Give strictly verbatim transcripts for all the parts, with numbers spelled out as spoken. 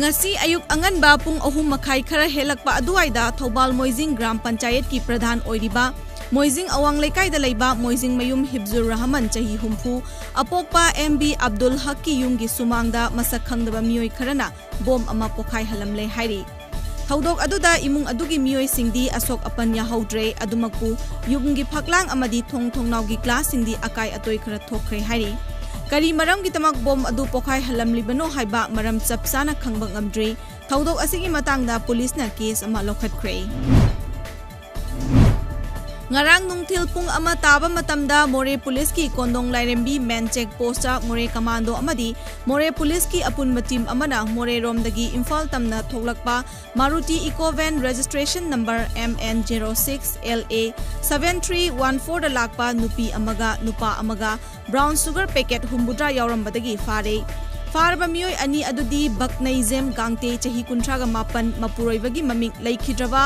ꯉꯁꯤ ꯑꯌꯨꯛ ꯑꯉꯟꯕ ꯄꯨꯡ ꯑꯍꯨꯝ ꯃꯈꯥꯏ ꯈꯔ ꯍꯦꯜꯂꯛꯄ ꯑꯗꯨꯋꯥꯏꯗ ꯊꯧꯕꯥꯜ ꯃꯣꯏꯖꯤꯡ ꯒ꯭ꯔꯥꯝ ꯄꯟꯆꯥꯌꯠꯀꯤ ꯄ꯭ꯔꯙꯥꯟ ꯑꯣꯏꯔꯤꯕ ꯃꯣꯏꯖꯤꯡ ꯑꯋꯥꯡ ꯂꯩꯀꯥꯏꯗ ꯂꯩꯕ ꯃꯣꯏꯖꯤꯡ ꯃꯌꯨꯝ ꯍꯤꯞꯖꯨꯔ ꯔꯍꯃꯟ ꯆꯍꯤ ꯍꯨꯝꯐꯨ, ꯑꯄꯣꯛꯄ ꯑꯦꯝ ꯕꯤ ꯑꯕꯗꯨꯜ ꯍꯛꯀꯤ ꯌꯨꯝꯒꯤ ꯁꯨꯃꯥꯡꯗ ꯃꯁꯛ ꯈꯪꯗꯕ ꯃꯤꯑꯣꯏ ꯈꯔꯅ ꯕꯣꯝ ꯑꯃ ꯄꯣꯈꯥꯏꯍꯜꯂꯝꯂꯦ ꯍꯥꯏꯔꯤ꯫ ꯊꯧꯗꯣꯛ ꯑꯗꯨꯗ ꯏꯃꯨꯡ ꯑꯗꯨꯒꯤ ꯃꯤꯑꯣꯏꯁꯤꯡꯗꯤ ꯑꯁꯣꯛ ꯑꯄꯟ ꯌꯥꯍꯧꯗ꯭ꯔꯦ꯫ ꯑꯗꯨꯃꯛꯄꯨ ꯌꯨꯝꯒꯤ ꯐꯛꯂꯥꯡ ꯑꯃꯗꯤ ꯊꯣꯡ ꯊꯣꯡꯅꯥꯎꯒꯤ ꯒ꯭ꯂꯥꯁꯁꯤꯡꯗꯤ ꯑꯀꯥꯏ ꯑꯇꯣꯏ ꯈꯔ ꯊꯣꯛꯈ꯭ꯔꯦ ꯍꯥꯏꯔꯤ꯫ ꯀꯔꯤ ꯃꯔꯝꯒꯤꯗꯃꯛ ꯕꯣꯝ ꯑꯗꯨ ꯄꯣꯈꯥꯏꯍꯜꯂꯝꯂꯤꯕꯅꯣ ꯍꯥꯏꯕ ꯃꯔꯝ ꯆꯞ ꯆꯥꯅ ꯈꯪꯕ ꯉꯝꯗ꯭ꯔꯤ꯫ ꯊꯧꯗꯣꯛ ꯑꯁꯤꯒꯤ ꯃꯇꯥꯡꯗ ꯄꯨꯂꯤꯁꯅ ꯀꯦꯁ ꯑꯃ ꯂꯧꯈꯠꯈ꯭ꯔꯦ꯫ ꯉꯔꯥꯡ ꯅꯨꯡꯊꯤꯜ ꯄꯨꯡ ꯑꯃ ꯇꯥꯕ ꯃꯇꯝꯗ ꯃꯣꯔꯦ ꯄꯨꯂꯤꯁꯀꯤ ꯀꯣꯟꯗꯣꯡ ꯂꯥꯏꯔꯦꯝꯕꯤ ꯃꯦꯟ ꯆꯦꯛ ꯄꯣꯁꯇ ꯃꯣꯔꯦ ꯀꯃꯥꯟꯗꯣ ꯑꯃꯗꯤ ꯃꯣꯔꯦ ꯄꯨꯂꯤꯁꯀꯤ ꯑꯄꯨꯟꯕ ꯇꯤꯝ ꯑꯃꯅ ꯃꯣꯔꯦꯔꯣꯝꯗꯒꯤ ꯏꯝꯐꯥꯜ ꯇꯝꯅ ꯊꯣꯛꯂꯛꯄ Maruti Eeco van registration number M N zero six L A seven three one four ꯗ ꯂꯥꯛꯄ ꯅꯨꯄꯤ ꯑꯃꯒ ꯅꯨꯄꯥ ꯑꯃꯒ brown sugar packet ꯍꯨꯝꯐꯨꯇꯔꯥ ꯌꯥꯎꯔꯝꯕꯗꯒꯤ ꯐꯥꯔꯦ꯫ ꯐꯥꯔꯕ ꯃꯤꯑꯣꯏ ꯑꯅꯤ ꯑꯗꯨꯗꯤ ꯕꯛꯅꯩꯖꯦꯝ ꯒꯥꯡꯇꯦ, ꯆꯍꯤ ꯀꯨꯟꯊ꯭ꯔꯥꯒ ꯃꯥꯄꯟ, ꯃꯄꯨꯔꯣꯏꯕꯒꯤ ꯃꯃꯤꯡ ꯂꯩꯈꯤꯗ꯭ꯔꯕ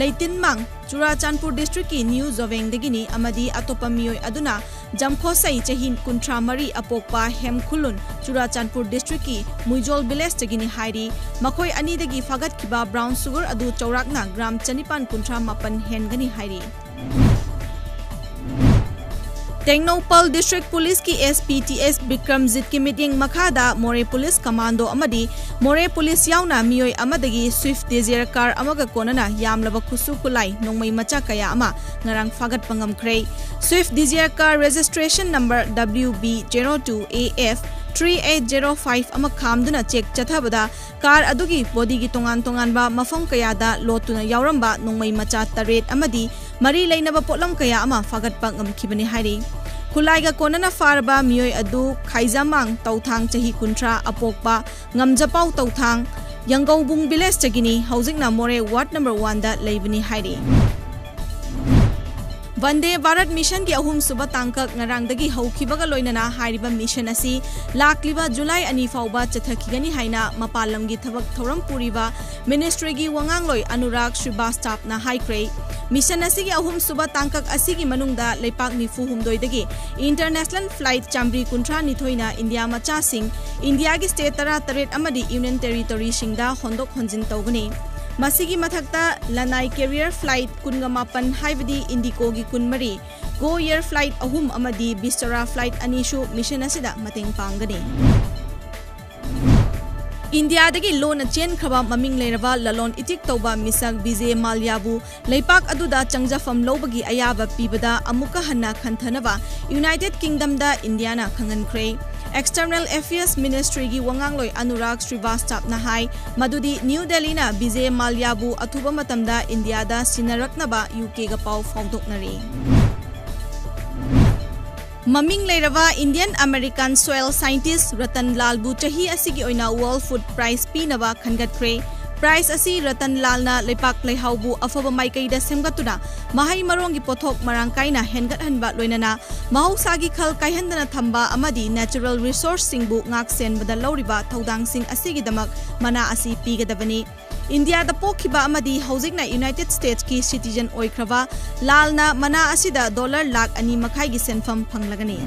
ꯂꯩꯇꯤꯟꯃꯥꯡ, ꯆꯨꯔꯥꯆꯥꯟꯄꯨꯔ district ꯀꯤ ꯅ꯭ꯌꯨ ꯖꯣꯕꯦꯡꯗꯒꯤꯅꯤ ꯑꯃꯗꯤ ꯑꯇꯣꯞꯄ ꯃꯤꯑꯣꯏ ꯑꯗꯨꯅ ꯖꯝꯈꯣꯁꯩ, ꯆꯍꯤ ꯀꯨꯟꯊ꯭ꯔꯥ ꯃꯔꯤ, ꯑꯄꯣꯛꯄ ꯍꯦꯝꯈꯨꯂꯨꯟ, ꯆꯨꯔꯥꯆꯥꯟꯄꯨꯔ district ꯀꯤ ꯃꯨꯏꯖꯣꯜ village ꯇꯒꯤꯅꯤ ꯍꯥꯏꯔꯤ꯫ ꯃꯈꯣꯏ ꯑꯅꯤꯗꯒꯤ ꯐꯥꯒꯠꯈꯤꯕ brown sugar ꯑꯗꯨ ꯆꯥꯎꯔꯥꯛꯅ gram ꯆꯅꯤꯄꯥꯟ ꯀꯨꯟꯊ꯭ꯔꯥ ꯃꯥꯄꯟ ꯍꯦꯟꯒꯅꯤ ꯍꯥꯏꯔꯤ꯫ ꯇꯦꯡꯅꯧꯄꯜ district ꯄꯨꯂꯤꯁꯀꯤ S P T S ꯕꯤꯀ꯭ꯔꯝꯖꯤꯠꯀꯤ ꯃꯤꯠꯌꯦꯡ ꯃꯈꯥꯗ ꯃꯣꯔꯦ ꯄꯨꯂꯤꯁ ꯀꯃꯥꯟꯗꯣ ꯑꯃꯗꯤ ꯃꯣꯔꯦ ꯄꯨꯂꯤꯁ ꯌꯥꯎꯅ ꯃꯤꯑꯣꯏ ꯑꯃꯗꯒꯤ Swift Dzire car ꯑꯃꯒ ꯀꯣꯟꯅꯅ ꯌꯥꯝꯂꯕ ꯈꯨꯠꯁꯨ ꯈꯨꯠꯂꯥꯏ, ꯅꯣꯡꯃꯩ ꯃꯆꯥ ꯀꯌꯥ ꯑꯃ ꯉꯔꯥꯡ ꯐꯥꯒꯠꯄ ꯉꯝꯈ꯭ꯔꯦ꯫ Swift Dzire car registration number W B zero two A F three eight zero five ꯑꯃ ꯈꯥꯝꯗꯨꯅ ꯆꯦꯛ ꯆꯠꯊꯕꯗ car ꯑꯗꯨꯒꯤ body ꯒꯤ ꯇꯣꯉꯥꯟ ꯇꯣꯉꯥꯟꯕ ꯃꯐꯝ ꯀꯌꯥꯗ ꯂꯣꯠꯇꯨꯅ ꯌꯥꯎꯔꯝꯕ ꯅꯣꯡꯃꯩ ꯃꯆꯥ ꯇꯔꯦꯠ ꯑꯃꯗꯤ ꯃꯔꯤ ꯂꯩꯅꯕ ꯄꯣꯠꯂꯝ ꯀꯌꯥ ꯑꯃ ꯐꯥꯒꯠꯄ ꯉꯝꯈꯤꯕꯅꯤ ꯍꯥꯏꯔꯤ꯫ ꯈꯨꯠꯂꯥꯏꯒ ꯀꯣꯟꯅꯅ ꯐꯥꯔꯕ ꯃꯤꯑꯣꯏ ꯑꯗꯨ ꯈꯥꯏꯖꯥꯃꯥꯡ ꯇꯧꯊꯥꯡ, ꯆꯍꯤ ꯀꯨꯟꯊ꯭ꯔꯥ, ꯑꯄꯣꯛꯄ ꯉꯝꯖꯄꯥꯎ ꯇꯧꯊꯥꯡ, ꯌꯥꯡꯒꯧꯕꯨꯡ village ꯇꯒꯤꯅꯤ꯫ ꯍꯧꯖꯤꯛꯅ ꯃꯣꯔꯦ ward number one ꯗ ꯂꯩꯕꯅꯤ ꯍꯥꯏꯔꯤ꯫ ꯚꯟꯗꯦ ꯚꯥꯔꯠ ꯃꯤꯁꯟꯒꯤ ꯑꯍꯨꯝꯁꯨꯕ ꯇꯥꯡꯀꯛ ꯉꯔꯥꯡꯗꯒꯤ ꯍꯧꯈꯤꯕꯒ ꯂꯣꯏꯅꯅ ꯍꯥꯏꯔꯤꯕ ꯃꯤꯁꯟ ꯑꯁꯤ ꯂꯥꯛꯂꯤꯕ ꯖꯨꯂꯥꯏ ꯑꯅꯤ ꯐꯥꯎꯕ ꯆꯠꯊꯈꯤꯒꯅꯤ ꯍꯥꯏꯅ ꯃꯄꯥꯟ ꯂꯝꯒꯤ ꯊꯕꯛ ꯊꯧꯔꯝ ꯄꯨꯔꯤꯕ ministry ꯒꯤ ꯋꯥꯉꯥꯡꯂꯣꯏ ꯑꯅꯨꯔꯥꯒ ꯁ꯭ꯔꯤꯕꯥꯁꯇꯥꯞꯅ ꯍꯥꯏꯈ꯭ꯔꯦ꯫ ꯃꯤꯁꯟ ꯑꯁꯤꯒꯤ ꯑꯍꯨꯝꯁꯨꯕ ꯇꯥꯡꯀꯛ ꯑꯁꯤꯒꯤ ꯃꯅꯨꯡꯗ ꯂꯩꯄꯥꯛ ꯅꯤꯐꯨ ꯍꯨꯝꯗꯣꯏꯗꯒꯤ international flight ꯆꯥꯃꯔꯤ ꯀꯨꯟꯊ꯭ꯔꯥ ꯅꯤꯊꯣꯏꯅ ꯏꯟꯗꯤꯌꯥ ꯃꯆꯥꯁꯤꯡ ꯏꯟꯗꯤꯌꯥꯒꯤ state ꯇꯔꯥ ꯇꯔꯦꯠ ꯑꯃꯗꯤ Union Territoryꯁꯤꯡꯗ ꯍꯣꯟꯗꯣꯛ ꯍꯣꯟꯖꯤꯟ ꯇꯧꯒꯅꯤ꯫ ꯃꯁꯤꯒꯤ ꯃꯊꯛꯇ ꯂꯅꯥꯏ carrier flight ꯀꯨꯟꯒ ꯃꯥꯄꯟ, ꯍꯥꯏꯕꯗꯤ IndiGoꯒꯤ ꯀꯨꯟꯃꯔꯤ, GoAir flight ꯑꯍꯨꯝ ꯑꯃꯗꯤ Vistara flight ꯑꯅꯤꯁꯨ ꯃꯤꯁꯟ ꯑꯁꯤꯗ ꯃꯇꯦꯡ ꯄꯥꯡꯒꯅꯤ꯫ ꯏꯟꯗꯤꯌꯥꯗꯒꯤ ꯂꯣꯟꯅ ꯆꯦꯟꯈ꯭ꯔꯕ ꯃꯃꯤꯡ ꯂꯩꯔꯕ ꯂꯂꯣꯟ ꯏꯇꯤꯛ ꯇꯧꯕ ꯃꯤꯁꯛ ꯕꯤꯖꯦ ꯃꯥꯜꯌꯥꯕꯨ ꯂꯩꯄꯥꯛ ꯑꯗꯨꯗ ꯆꯪꯖꯐꯝ ꯂꯧꯕꯒꯤ ꯑꯌꯥꯕ ꯄꯤꯕꯗ ꯑꯃꯨꯛꯀ ꯍꯟꯅ ꯈꯟꯊꯅꯕ United Kingdomꯗ ꯏꯟꯗꯤꯌꯥꯅ ꯈꯪꯍꯟꯈ꯭ꯔꯦ꯫ External Affairs Ministryꯒꯤ ꯋꯥꯉꯥꯡꯂꯣꯏ ꯑꯅꯨꯔꯥꯒ ꯁ꯭ꯔꯤꯕꯥꯁꯇꯥꯞꯅ ꯍꯥꯏ ꯃꯗꯨꯗꯤ ꯅ꯭ꯌꯨ ꯗꯦꯜꯂꯤꯅ ꯕꯤꯖꯦ ꯃꯥꯜꯌꯥꯕꯨ ꯑꯊꯨꯕ ꯃꯇꯝꯗ ꯏꯟꯗꯤꯌꯥꯗ ꯁꯤꯟꯅꯔꯛꯅꯕ UKꯒ ꯄꯥꯎ ꯐꯥꯎꯗꯣꯛꯅꯔꯤ꯫ ꯃꯃꯤꯡ ꯂꯩꯔꯕ Indian American soil scientist Ratan ꯂꯥꯜꯕꯨ ꯆꯍꯤ ꯑꯁꯤꯒꯤ ꯑꯣꯏꯅ World Food Prize ꯄꯤꯅꯕ ꯈꯟꯒꯠꯈ꯭ꯔꯦ꯫ Prize ꯑꯁꯤ ꯔꯇꯟ ꯂꯥꯜꯅ ꯂꯩꯄꯥꯛ ꯂꯩꯍꯥꯎꯕꯨ ꯑꯐꯕ ꯃꯥꯏꯀꯩꯗ ꯁꯦꯝꯒꯠꯇꯨꯅ ꯃꯍꯩ ꯃꯔꯣꯡꯒꯤ ꯄꯣꯠꯊꯣꯛ ꯃꯔꯥꯡ ꯀꯥꯏꯅ ꯍꯦꯟꯒꯠꯍꯟꯕ, ꯂꯣꯏꯅꯅ ꯃꯍꯧꯁꯥꯒꯤ ꯈꯜ ꯀꯥꯏꯍꯟꯗꯅ ꯊꯝꯕ ꯑꯃꯗꯤ natural resourceꯁꯤꯡꯕꯨ ꯉꯥꯛ ꯁꯦꯟꯕꯗ ꯂꯧꯔꯤꯕ ꯊꯧꯗꯥꯡꯁꯤꯡ ꯑꯁꯤꯒꯤꯗꯃꯛ ꯃꯅꯥ ꯑꯁꯤ ꯄꯤꯒꯗꯕꯅꯤ꯫ ꯏꯟꯗꯤꯌꯥꯗ ꯄꯣꯛꯈꯤꯕ ꯑꯃꯗꯤ ꯍꯧꯖꯤꯛꯅ United Statesꯀꯤ citizen ꯑꯣꯏꯈ꯭ꯔꯕ ꯂꯥꯜꯅ ꯃꯅꯥ ꯑꯁꯤꯗ dollar ꯂꯥꯈ ꯑꯅꯤ ꯃꯈꯥꯏꯒꯤ ꯁꯦꯟꯐꯝ ꯐꯪꯂꯒꯅꯤ꯫